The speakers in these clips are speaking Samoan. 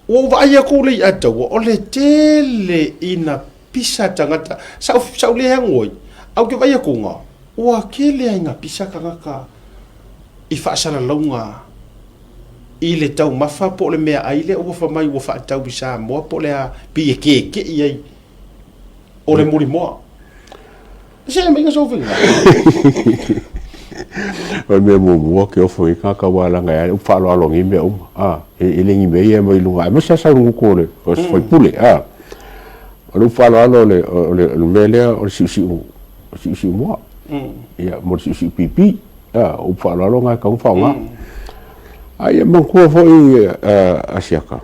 Ua ou vaai atu le i'a taua, o le tele ina pisa tagata, sa ou, sa ou le ago ai, ae ou te vaai atuga, ua tele lava ina pisa tagata i faasalalauga i le taumafa po o le meaai lea ua fai mai ua faatau i Samoa po o le a, pei e keke'i ai o le mulimoa. Se aumaiga sou finagalo. O le mea muamua ke ofo i tagata aua leaga e ala upu faaaloalo nei mea uma a e le ni mea ia e aumai luga aemaise lava sau gutu o le o se faipule a o le upu faaaloalo o le o le o le mea lea o le siusiu siusiu moa ia mo le siusiu pipi a o upu faaaloalo na e tatau ona faaaoga a ia manatua foi Asiata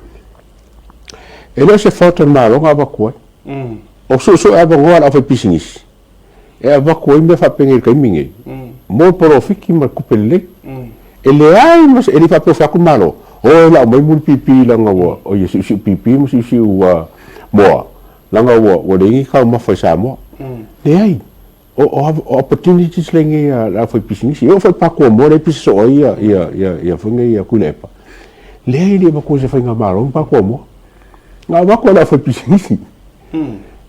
e le o se fault a le Malo na avatu ai. O suesue avanoa a le aufaipisinisi e avatu ai mea faapenei i le taimi nei mo le polofiti ma le tupe lelei. E leai ma se, e le i faapea o fai atu le Malo, o e lau mai mulipipi leaga ua, oi e siusiu pipi ma siusiu moa leaga ua, ua leai ni taumafa i Samoa. Leai. O, o, o opportunities lenei a le aufaipisinisi. E oo foi i Pakuamoa lea e pisa soo ai ia, ia, ia, ia foi nei ia Tuilaepa. Leai e le i avatua e se faigamalo ni Pakuamoa. Na avatu e le aufaipisinisi.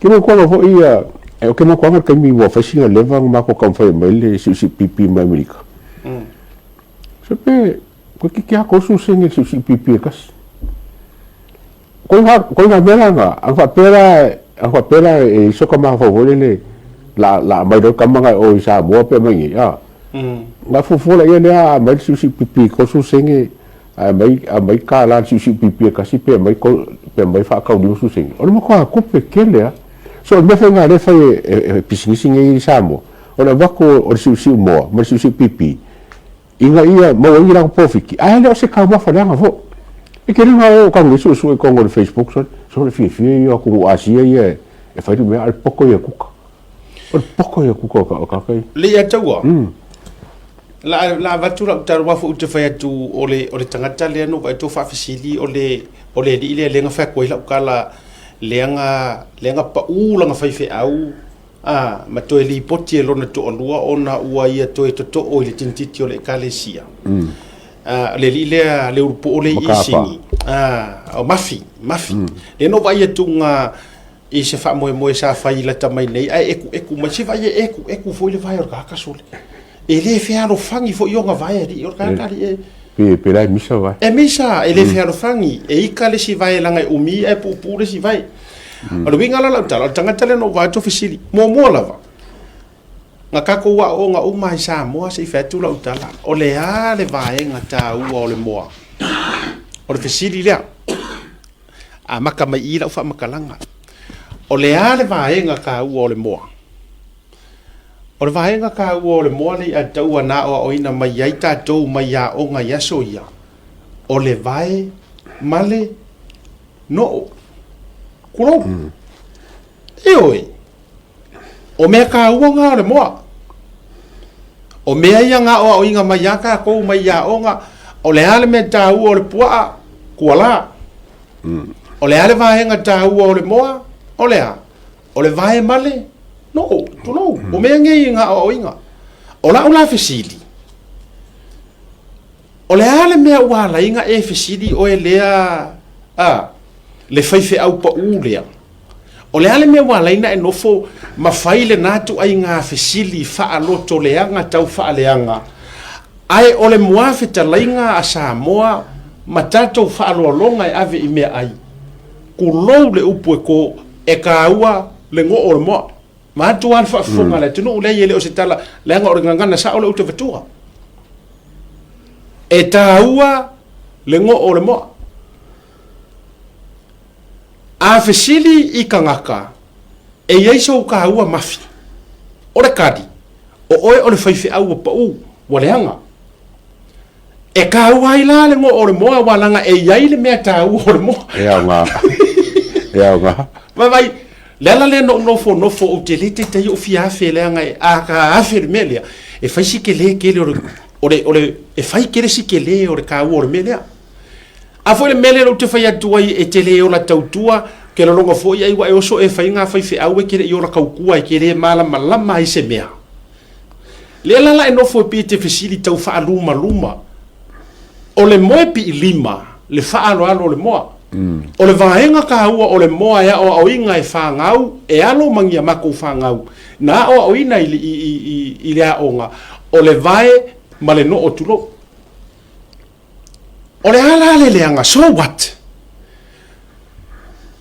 Ke makuaga foi ia, o ke makuaga le taimi ua fai sina leva na matou taumafai e aumai le siusiu pipi mai Amerika. Se pe, toeitiiti lava 30 sene le siusiu pipi e tasi. Ko ina mea la na, ana faapea la, ana faapea la e i ai so ta mafaufau foi lele, la, la aumai loa le tama na e o i Samoa pe aumai i inei, a. Ona fuafua laia lea a aumai le siusiu pipi i 30 sene, ae aumai, aumai $1 le siusiu pipi e tasi pe aumai, pe aumai faatau 50 sene, o le matua tupe tele lava. So o le mea foi lena o lea e fai e pisinisi nei i Samoa, o le avatu o le siusiu moa ma le siusiu pipi, ina ia maua ai ni latou polofiti, ae le o se taumafa leaga foi. E tele na o tau nei suesue i totonu o le Facebook, sole, sole fiafia ia o atunuu Asia ia e fai le mea, a o le poto ia kuka. O le poto ia kuka o tagata ia. Le ia taua, la, la avatu lau tala aua foi ou te fai atu o le, o le tagata lea na ou vaai atu o faafesili o le, o le alii lea lea na fai atu ai lau tala lea na, lea na pau lana faifeau A, ma toe lipoti e lona toalua ona ua ia toe totoo i le tinititi o le Ekalesia. A, le alii lea, le ulupuo le i Sini. A, o Mafi, Mafi. Lea na ou vaai atu nga i se faamoemoe sa fai lata mai nei, ae ekueku mai, se vaai e ekueku foi le vae o le tagata sole. E le fealofani foi ona vae alii, o le tagata alii e... Pe, pe la e misa vae. E misa, e le fealofani, e ika le isi vae leaga e umi ae puupuu le isi vae. O le uiga la o lau tala, o le tagata lea na ou vaai atu o fesili, muamua lava, na tatou aooga uma i Samoa se i fai atu lau tala, o le a le vaega taua o le moa? O le fesili lea. Amata mai i i lau faamatalaga. O le a le vaega taua o le moa? O le vaega taua o le moa lea i Ataua na aoaoina mai ai tatou mai aoga i aso ia, o le vae ma le noo. Kulou. Ioe. O mea taua na o le moa. O mea ia na aoaoina mai ia tatou mai aoga, o le a le mea taua o le puaa, kuala. O le a le vaega taua o le moa, o le a? O le vae ma le noo, tulou. O mea nei na aoaoina. O lau la fesili, o le a le mea ua ala ai ona e fesili oe lea, a, le faifeau pau lea? O le a le mea ua ala ai ona e nofo ma fai lena ituaiga fesili faalotoleaga tau faaleaga, ae o le muafetalaiga a Samoa ma tatou faaaloaloga e ave i meaai? Tulou le upu e to, e taua le goo o le moa. Vaeatu lava le faafofoga a le atunuu, leai e le o se tala, leaga o le gagana sao lea ou te avatua. E taua le goo o le moa. A fesili i tagata, e i ai sou taua mafi? O le tali, o oe o le faifeau ua pau, ua leaga. E taua ai la le goo o le moa aua leaga e i ai le mea taua o le moa. E aoga. E aoga. Vaai, le ala lea na ou nofonofo ou te le taitai ou fia afe leaga e a ka afe le mea lea, e fai si tele tele o le, o le, o le, e fai tele si tele o le taua o le mea lea. A foi le mea lea ou te fai atu ai e te le ola tautua, ke lologa foi ai ua e oso e fai ngā faifeau e ke le i ola tautua e ke le malamalama ai se mea. Lea la la e nofo e pei e te fesili tau faalumaluma. O le moe piilima le faaaloalo o le moa. O le vaega taua o le moa e aoaoina e fanau, e alo ma ni a matou fanau na aoaoina i, i, i, i le aoga, o le vae ma le noo tulou. O le a la le leaga? So what?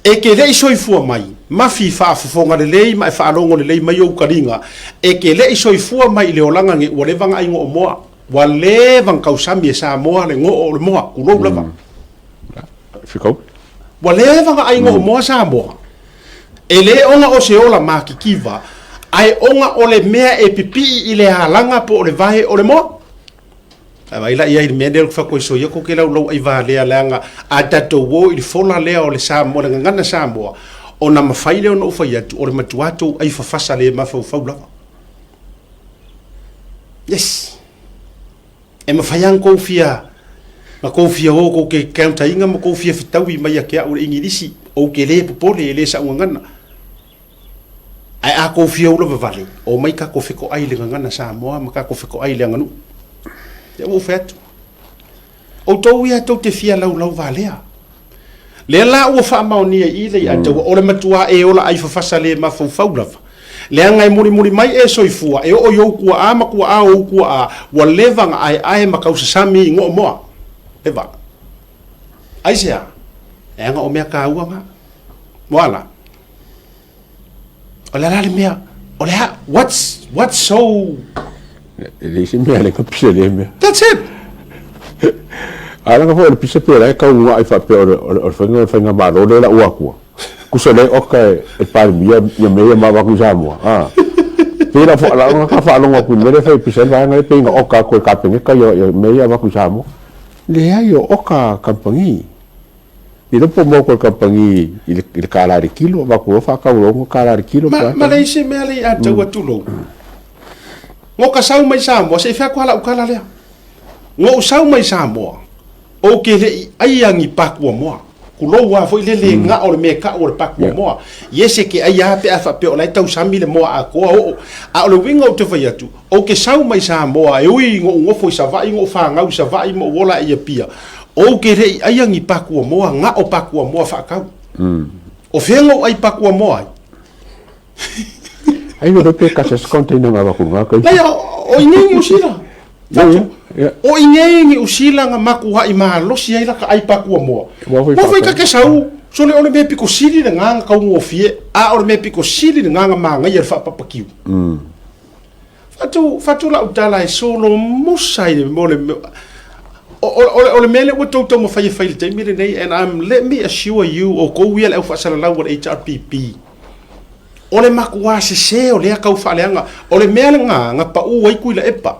E te le i soifua mai, mafi faafofoga lelei ma e faalogo lelei mai ou taliga, e te le i soifua mai i le olaga nei, ua leva ona ai goo moa. Ua leva ona tausami e Samoa le goo o le moa, tulou lava. Whikau. Ua leva ona ai goo moa Samoa. E le ona o se ola matitiva, ae ona o le mea e pipii i le alaga po o le vae o le moa. Ae vaai la i ai i le mea lea ou te fai atu ai, soia tou te laulau aivalea leaga a tatou o i le fola lea o le Samoa, le gagana Samoa, ona mafai lea ona ou fai atu, o le matua tou ai fafasa le mafaufau lava. Yes. E mafai lava ona tou fia, na tou fia o tou te counter ina ma tou fia fetaui mai ia te au i le Igilisi, ou te le popole, e le sa'u gagana. Ae a tou fia ula vavale, omai tatou fetoai i le gagana Samoa ma tatou fetoai i le aganuu. Lea ua ou fai atu. Outou ia tou te fia laulau valea. Lea la ua faamaonia i i le Aiataua, o le matua e ola ai fafasa le mafaufau lava. Leaga e mulimuli mai e soifua, e oo i ou tuaa ma tuaa o ou tuaa, ua leva ona aeae ma tausasami i goomoa. Leva. Aisea? Leaga o mea taua na. Moala. O le a la le mea? O le a? What's, what's so... E leai se mea le ka pisa lea mea. That's it! A leaga foi o le pisa pe la e tau ua'i faapea o le, o le, o le faiga o le faigamalo lea la ua atua. Kusa lea oka e, e Palemia ia mea ia ma avatu i Samoa. A. Pei la fo, la ona ka faalogo atu i le mea lea e fai e pisa ai le vaega lea pei na oka atu e Kapeneta ia, ia mea ia avatu i Samoa. Leai o oka kamupani. Iloa po o maua koe kamupani i le, i le kālā i le kilo, avatu loa faatau loa ono kālā i le kilo. Ma, ma le isi mea le i ataua tulou. Ngo ka sau mai Samoa, se i fai atu lava lau tala lea. Ngo ou sau mai Samoa, ou ke le i aia ni pakua moa. Kulou lava foi le le gao le mea e tau o le pakua moa. Yes e ke aia lava pe a faapea o la e tausami le moa atoa oo. A o le uiga ou te fai atu, ou ke sau mai Samoa e ui ngo ou nofo i Savaii, ngo ou fanau i Savaii ma ou ola i Apia, Ou ke le i aia ni pakua moa, gao pakua moa faakau. O fea ngou ai pakua moa ai? Ai no pe kasa se container nga vaku nga kai. Leai, o inei Niu Sila. Fatu. O inei Niu Sila nga makuaʻi malosi ai la ka ai pakua moa. Ua foi ka ke sau, sole o le mea piko sili le nga nga kaugofie, a o le mea piko sili le nga nga magaia le faapapakiu. Fatu, fatu lau tala e solo musa i le mo le o, o, o, o le mea lea ua tou taumafai e fai i le taimi lenei and I'm, let me assure you o kou ia le au faasalalau a le HRPP o le makuā sesē o lea kau faaleaga o le mea lena na pau ai Tuilaepa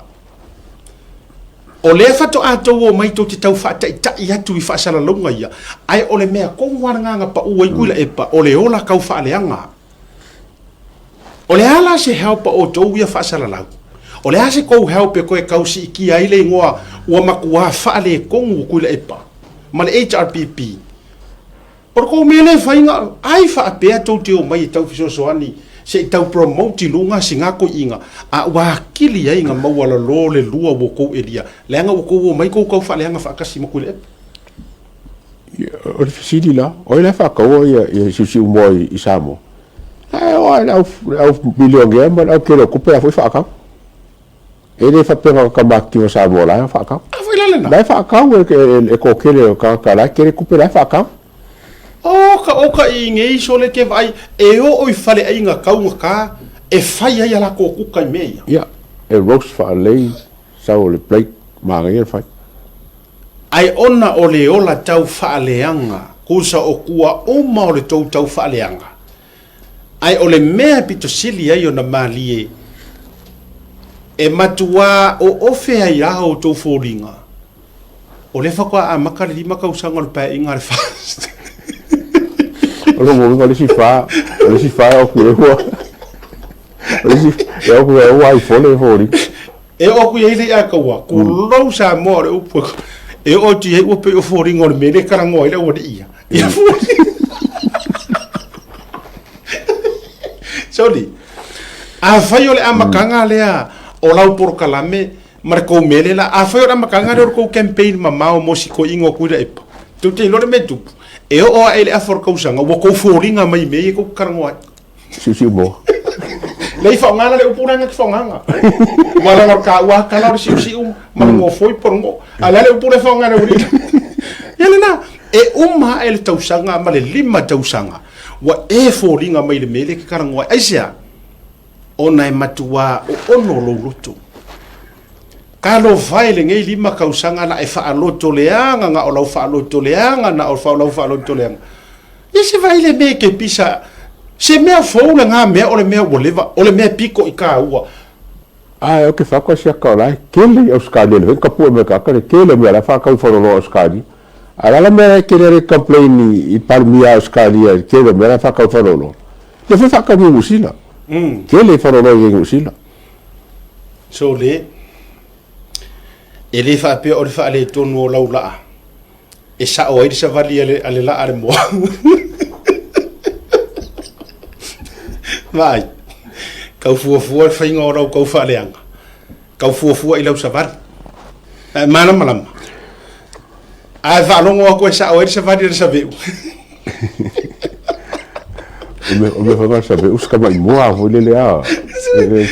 o lea faatoa tou omai tou te tau faataitai atu i faasalalauga ia ae o le mea tonu lava lena na pau ai Tuilaepa o le ola kau faaleaga. O le a la se help a outou ia faasalalau? O le a se kou help e toe tau siitia ai le igoa ua matua faaletonu o Tuilaepa ma le HRPP? O le kou mea lea e fai na ai faapea tou te omai e tau fesoasoani se i tau promote i luga sina toeaiina a ua atili ai na maualalo le lua ua tou elia leaga ua tou omai tou tau faaleaga faatasi ma Tuilaepa. O le fesili la, o ai la e faataua ia, ia siusiumoa i, i Samoa? Ae o le au, le au milionea ma le au tele o tupe la foi faatau. E le faapea na o tamaitiiti o Samoa la e faatau. A foi la lena. La e faatau e, e, e toatele o tagata la e tele tupe la e faatau. O ka o ka i nei sole ke vaai e oo i faleaiga taugata e fai ai a latou kuka i mea ia. Ia, e roast faalelei, sau o le plate, manaia le fai. Ae ona o le ola tau faaleaga, kusa o kua uma o le tou tau faaleaga. Ae o le mea e pito sili ai ona malie, e matuā oofe ai a outou foliga, o lea faatoa amata le 5 tausaga o le paeaiga a le FAST. O lona uiga o le isi fa, o le isi fa e oku e ua, o le isi e oku e ua ai fole e foliga. E oo atu i ai le Iataua, tulou Samoa o le upu e oo atu i ai ua pei o foliga o le mea lea e talanoa ai le aualii ia. Ia foliga. Sorry. Afai o le amataga lea o lau polokalame ma le tou mea lea la, afai o le amataga lea o le tou campaign mamao mo sikoiga o Tuilaepa, tou te iloa le mea e tupu. E oo aʻe i le afa o le tausaga, ua tou foliga mai i mea ia tou te talanoa ai. Siusiu moa. Leai faaaoga la le upu lea na te faaaogaina. Aua leaga o le taua lava tala o le siusiu ma le gofoi po o le goo. A o le a le upu lea e faaaoga e le aualii? Ia lena, e uma ae le tausaga ma le 5 tausaga ua e foliga mai i le mea lea e te talanoa ai. Aisea? Ona e matuā oono lou loto. Talofa e lenei 5 tausaga la e faalotoleaga na o lau faalotoleaga na o lau faalotoleaga. Ia se vaai le mea e te pisa, se mea fou lena mea o le mea ua leva, o le mea pito i taua. Ae ou te fai atu ai siaka o la e tele i Ausetalia le tapue mai tagata le tele o mea la e faatau i faleoloa o Ausetalia. A o le a la mea la e tele ai le complain i Palemia a Ausetalia i le tele o mea la e faatau i faleoloa? Lea foi e faatau i Niu Sila. Tele i faleoloa i Niu Sila. Sole, e le faapea o le faaletonu o lau laa e sao ai le savali a le, a le laa a le moa. Vaai, tau fuafua le faiga o lau tau faaleaga, tau fuafua i lau savali. Ae malamalama. Ae faalogo atu e sao ai le savali a le saveu. O mea foi sabe us kama i moa foi lele a.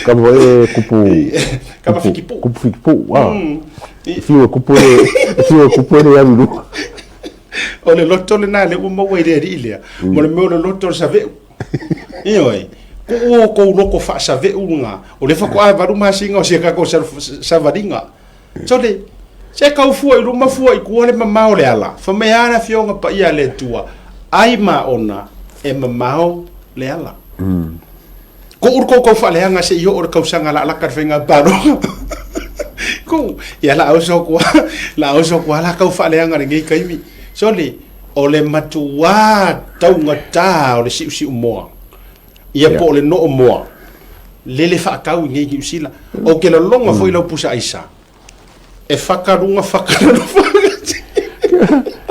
Kama foi kupu kama fikipu. Kupu fikipu a. Fiu e kupu ele, fiu e kupu ele alu lua. O le loto lena lea ua maua i le alii lea. Mo le mea o le loto o le saveu. Ioe. Kuu o kou loko faasaveu lena. O lea faatoa 8 masina o si a tatou savaliga. Sole, se kau fua i luma fua i tua le mamao o le ala. Fai mai a le Afioga Paia a le Atua, ai maona e mamao le ala. Kuu le kou faaleaga se i oo le kausaga la laka le faiga palota. Kuu, ia la oso atu lava, la oso atu lava la kau faaleaga i lenei taimi. Sole, o le matuā taugata o le siusiumoa. Ia po o le noo moa, lele faatau i nei Niu Sila. Ou te laloga foi lau pusa aisa, e faka luga faka lalo faka.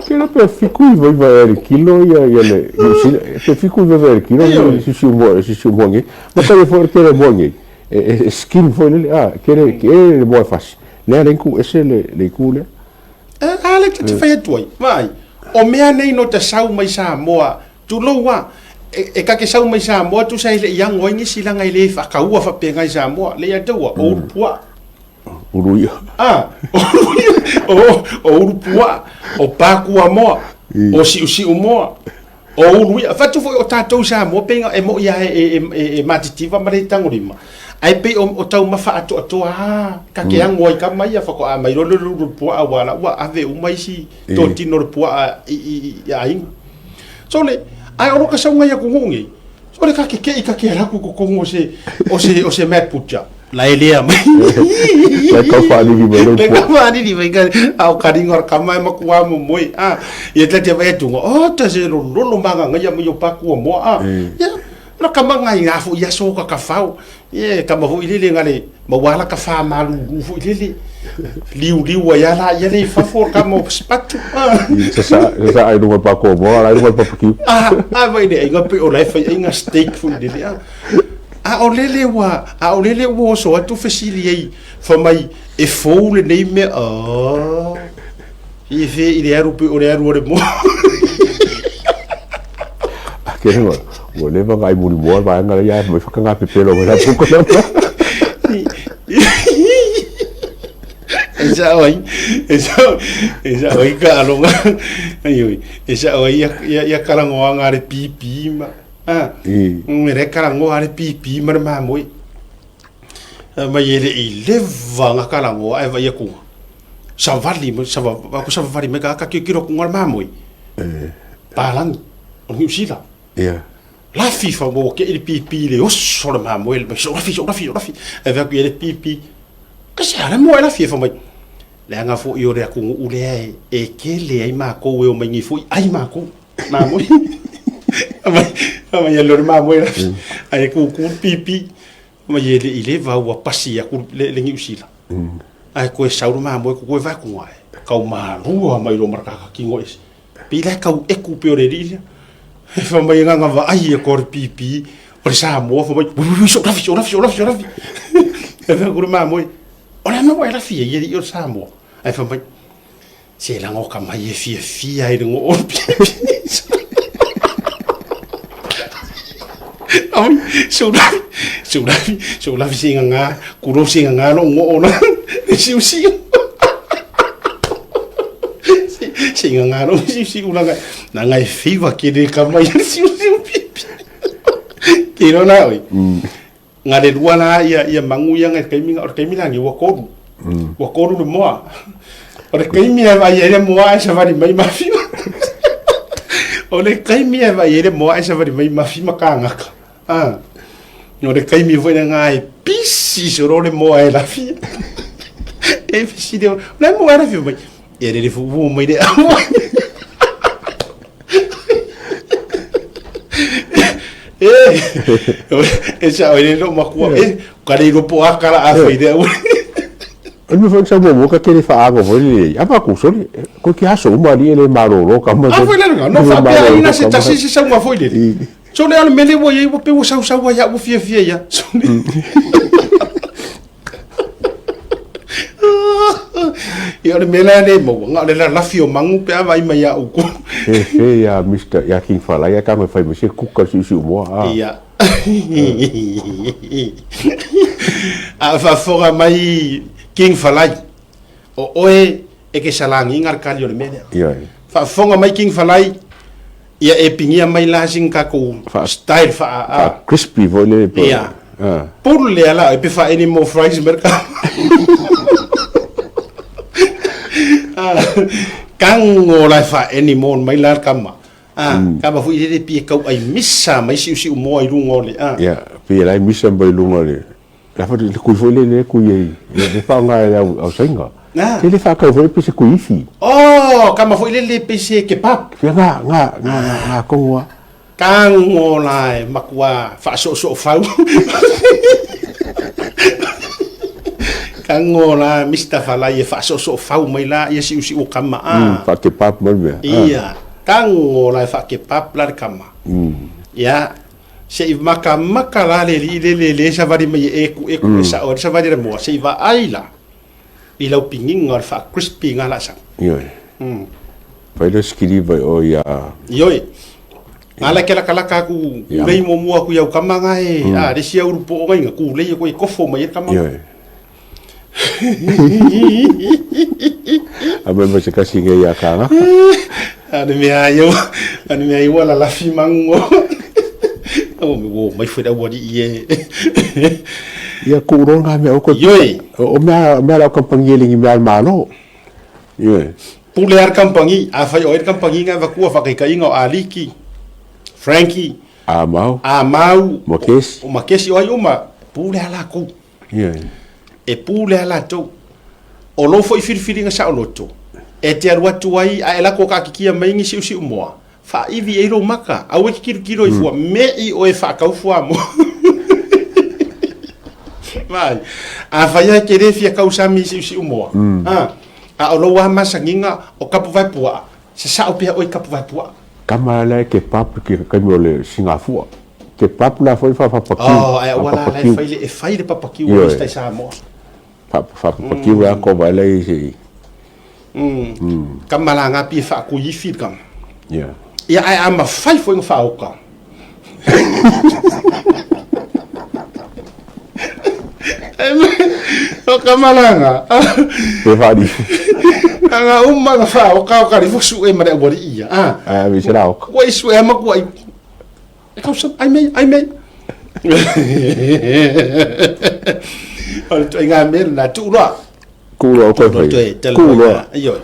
Ke pe 79 ea le kilo ia ia le Niu Sila. Pe 79 ea le kilo ia siusiu moa siusiu moa nei. Ma kai foi le kele moa nei. E skin foi lele a kele ke le moa fasi. Lea le ku ese le le ku le. A le te fai atu ai. Vai. O mea nei no te sau mai Samoa Tulou a, e ta te sau mai Samoa tusa e le i ago ai nisi leaga e le faataua faapena i Samoa, le ia taua, o ulu puaa. Ulu ia. A, o, o ulu puaa, o pakuamoa, o siusiumoa, o ulu ia. Fatu foi o tatou i Samoa pei e moi lava e matitiva ma le tagolima, ae pei o taumafa atoatoa a ta te ago ai tama ia faatoa mai loa le ulu puaa aua la ua ave uma isi totino o le puaa i aiga. Sole, ae o lo ka sauga i atunuu nei, sole ka keke'i ka ke ala atu i totonu o se, o se, o se mad butcher. La e lea mai. Lai kau whaalili mai lau pua. Lai kau whaalili mai ka, a o karinga o le kama e matua momoe. A, ia ta te vai atunga, oh, ta se lololo magangaia mai o pakua moa. A, ia, na kama ngai ngā fo ia so ka kawhau. Ia, kama foi lele ngale, maua ala ka wha malulu foi lele. Liu liu ai ala ia le fafo kama o spatu. Sa sa ai lunga pa ko mo ala lunga pa pakiu. Ah, ah vai le inga pe o lai fai inga steak foi lele. Ah. A o lele ua, a o lele ua oso atu fesili ai fa mai e fou lenei mea. Oh. I fe i le aru pe o le aru o le mo. Ke ua ua leva ngai muli moa vaega ia mai whakangā pepelo mai la puka na. E sao ai, e sao, e sao ai ka alonga. Ai oi, e sao ai ia ia ia karangoanga le pipi ma. Ah. Me re karangoa le pipi ma le mamoe. Mai e le i leva nga karangoa e vai aku. Savali, sava, aku savali mai ka ka kiro ku ngā mamoe. Palangi, o Niu Sila. Ia. Lafi fa mo ke i le pipi le oso le mamoe le mai so lafi so lafi so lafi. E vai aku i le pipi. Ka se ala mo e lafi e fa mai. Leaga foi o le atunuu lea e, e kele ai makou e o mai nei foi ai makou. Mamoe. Mai mai e lore mamoe lafi. Ai ku ku pipi. Mai e le i leva ua pasi aku le le Niu Sila. Ai koe sau le mamoe ku koe vai ku ai. Kau malua mai lo maraka kingo ese. Pei la kau eku pe o le alii lea. E fai mai e nganga vaai e ko le pipi o le Samoa fai mai, ui ui so lafi so lafi so lafi so lafi. E fai atu le mamoe, o le a mea ua e lafi ai e alii o le Samoa? Ae fai mai, Se laga o ka mai e fiafia ai le goo o le pipi. Ai, se ulafi, se ulafi, se ulafi se gaga, kulou se gaga lou goo la, le siusiu. Se, se gaga lou siusiu laga, naga e fiva ke le ka mai le siusiu pipi. Ke iloa la oi. Nga le lua la ia, ia magu ia nga i le taimi nga, o le taimi la ua kolu. Ua kolu le moa. O le taimi e vaai ai le moa ae savali mai mafi. O le taimi e vaai ai le moa ae savali mai mafi ma kāgaka. Ah. O le taimi foi lena e pisi solo le moa e lafi. E fesili, o le moa e lafi mai. Ia le fufu mai le au. E, e sa oi le makua, e, ka le iloa po a kala a fai le au. O le mea foi sa muamua ka tele faago foi lele a maku sole ko ke aso uma ali ele malolo ka ma A foi le nga, no faapea ai na se tasi se sauga foi lele. So le ale mele ua iai ua pe ua sausau ai au ua fiafia ia. Ia o le mea la lea e maua, na o le lalafi o magu pe a vaai mai ia outou. Fe fe ia Mister ia King Falai a tago e fai mai se kuka siusiu moa a. Ia. A o faafofoga mai King Falai, o oe e ke salagiga le kali o le mea lea. Ia. Faafofoga mai King Falai, Ia e pigia mai la sing kakou style faa a. Faa crispy foi lele pe. Ia. Pulu lea la e pe faa any more fries mer ka. Kango la faa any more mai la kama. Ah, kama foi lele pi e kau ai misa mai siusiu moa i luga o le a. Ia, pi e lai misa mai luga o le La foi le kui foi lele kui ei le faaaoga e le au ausaina. Ah. Te le faakau foi pe se kui ifi. Oh, kama foi lele pe se kebab. Fia nga nga nga nga nga kongo a. Kango la e makua faasoosoo fau. Kango la Mister Falai e faasoosoo fau mai la ia siusiu o kama a. Mm, faakebab mai mea. Ia, kango la e faakebab la le kama. Ia, Se i makamaka la le alii le le le savali mai e eku eku e sao ai le savali a le moa, se i vaai la i lau pigiga o le faa-crispy ga laa sau. Ioe. Fai le sikili mai oe ia. Ioe. Nga la ke lakalaka aku kulei muamua aku i au kama ga e, a, le isi au ulu poo ga inga kulei aku e kofo mai ai le kama. Ioe. A mai ma se kasi ngai ia kāgaka. A le mea ai ua, a le mea ai ua lalafi mango. O me wo mai foi le aualii e. Ia kuu loa ngā mea o koe. Ioe. O mea, mea lau kampangi e lengi mea al malo. Ioe. Pule a le kampangi, afai o ai le kampangi nga e avatua faakaitaiga o Aliki, Frankie, A mau. A mau, Makesi. O Makesi o ai uma, pule a lakou. E pule a latou. O lou foi filifiliga saoloto, e te alu atu ai a e lako kakikia mai ni siusiu moa, faaivi ai lou maka, aua e te tilotilo i fua, me'i oe e faatau fuamoa. Vai. Afai lava e te le fia tausami i siusiu moa, a, a o lou lava masaniga o tapuvae puaa, sasao pea oe i tapuvae puaa. Kama la e kebab ke kaimi o le Singafua. Kebab la foi faapapakiu. Oh, ae aua la la e fai le e fai le papakiu a Mr Samoa. Faapapakiu la ko vai la i se. Kama la ngapi e faakui ifi le kama. Yeah. Ia ae a mafai foi ona faaoka. O ka malaga. Pe faali. Aga uma na faaoka o ka rifo sue ma le aualii ia. Ah. Ae ave i se la oka. Ua i sue ma kua i. E kau sa ai mei, ai mei. O le ituaiga mea lena, tuu loa. Tuu loa o koe fai. Tuu loa. Ioe.